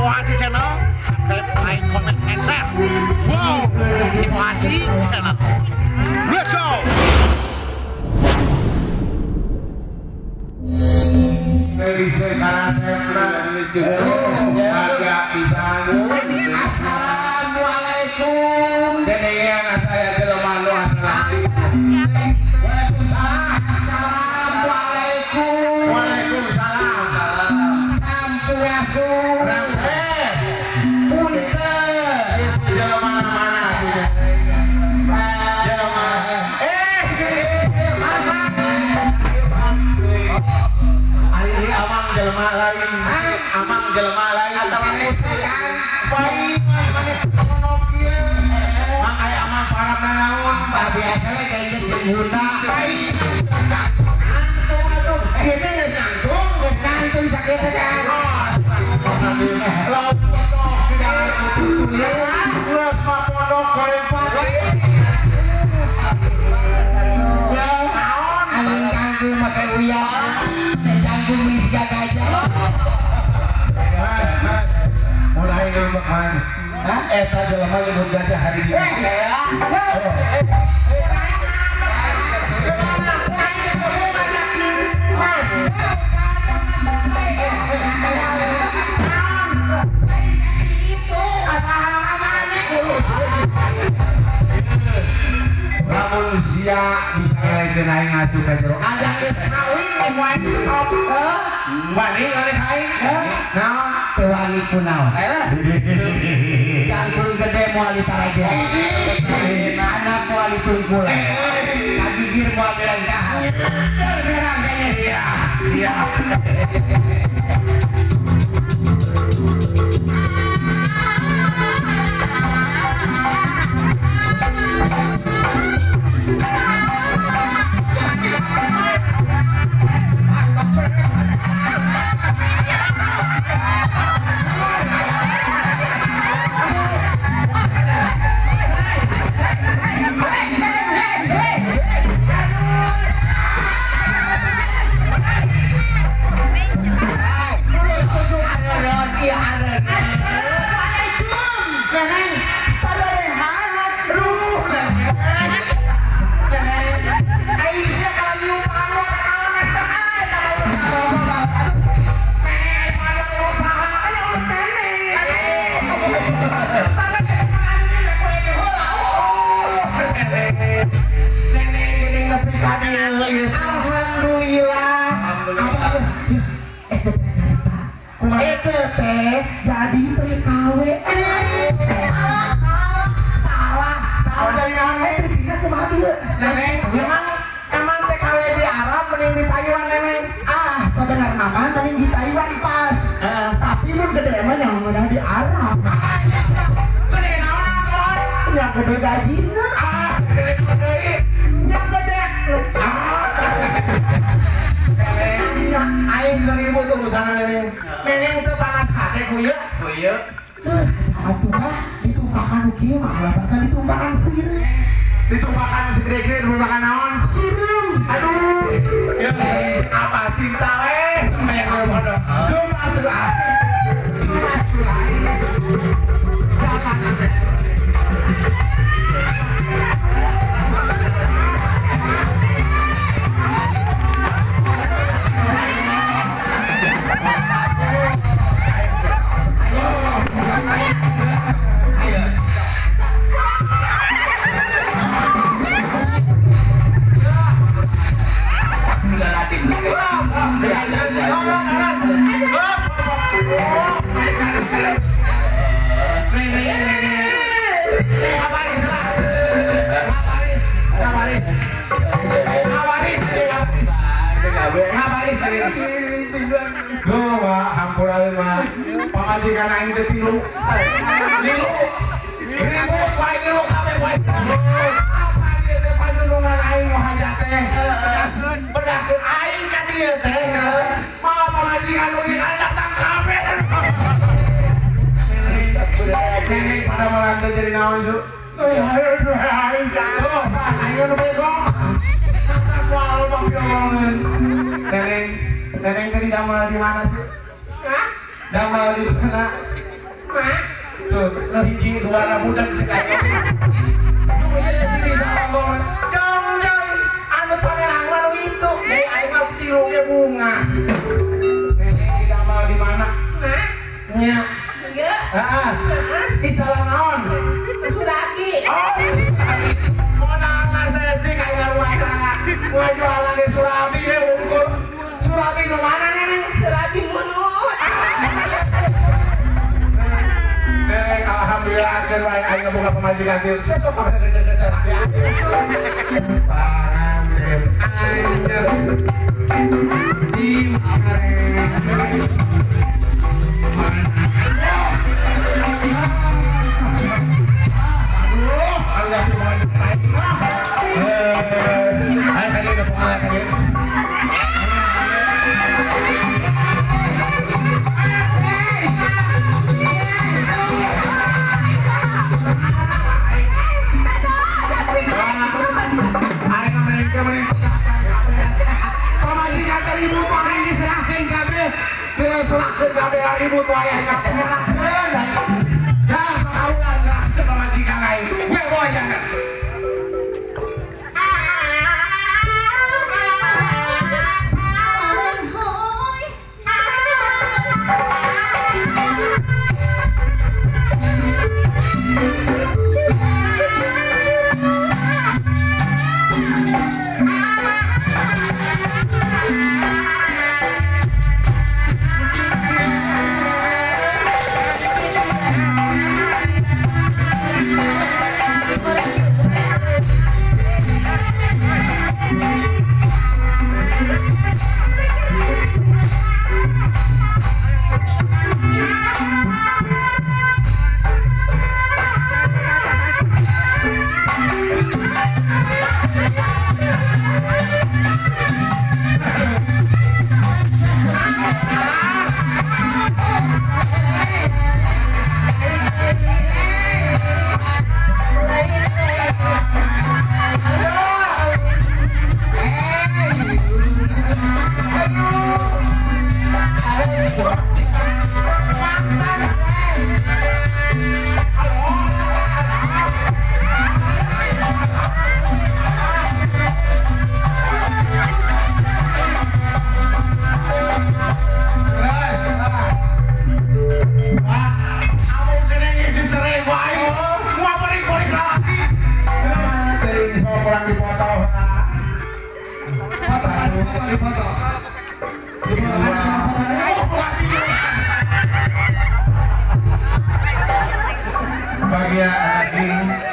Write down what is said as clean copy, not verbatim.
Imo Haji Channel, subscribe, like, comment, and share. Wow, Imo Haji Channel. Let's go. Assalamualaikum. Saya jelema nu Assalamualaikum. Waalaikumsalam. Sampurasun. Rampes. Punten. Jelema mana? Jelema. Ari amang jelema lain. Amang jelema lain. Atawa musikan. Baik, maneh ngono kieu. Mang aya amang parab nanaon? Biasanya kayak jeung Hunda. Baik. Nangtung atuh. Ieu teh geus nangtung, geus nangtung sakitu kan. Laut pondok di dalam geus mah pondok goreng pati. Ya naon? Anu kangkung make uyah. Kangkung geus gajah. Mas, mas. Mulai ngambek mas. Hah? Eta jelema nyebut gajah hari ini. Lamun sia bisa ngalaikeun aing asup ka jero. Ada geus kawin moal stop. Wani ngalih aing. Naon? Teu wani kunaon. Jangkung gede moal ditaraja. Anak moal ditungkulan. Kagigir moal direngkahan. Tergerang kayaknya sia. Siap. Alhamdulillah. Itu teh jadi TKW. Salah, salah dari naon? Kumaha ieu? Neneng, emang TKW di Arab mending di Taiwan neneng. Ah, sebenarnya mah mending di Taiwan pas. Tapi mun gede mah yang menang di Arab. Gede naon? Yang gede gajina. Ah, gede gede. Yang gede. Ah. Aing ribut urusan neneng. Neneng teu panas hate ku ieu. Ku ieu. Heuh, atuh mah ditumpakan nu kieu mah lah bakal ditumpakan sireum. Ditumpakan segede-gede ditumpakan naon? Sireum. Aduh. Ya, apa cinta we sembayang bodoh. Cuma tuh cuma sulai. Jangan. Pamajikan aing teh tilu. Nilu. Ribut wae nilu kabeh wae. Apa ieu teh panjenengan aing nu hajat teh? Bedakeun aing ka dieu teh. Mawa pamajikan nu datang kabeh. Neneng pada malam teh jadi naon su? Tuh, aing nu bego. Kata moal loba piomongeun. Neneng, neneng teh damel di mana su? Hah? Damel di mana? Mak. Tuh, hiji dua budak cek aing. Duh ieu jadi sombong. Dong dong anu pamerang mah nu itu. Deui aing mah tilu ge bunga. Nenek didamel di mana? Mak. Nya. Ieu. Heeh. Bicara naon? Surabi. Oh. Monang saeutik aing rumah tangga. Ngajualan ge surabi we unggul. Surabi nu mana nenek? Surabi munut. Nenek alhamdulillah keur wae aing boga pamajikan teh. Sesok kabeh gede-gede laki panganten anjeun di mare. Aduh, Allah diserahkeun kabeh ibu tuh ayah nyerahkeun. Ya, makaulah nyerahkeun pamajikan aing. Gue boyang. Bagia lagi.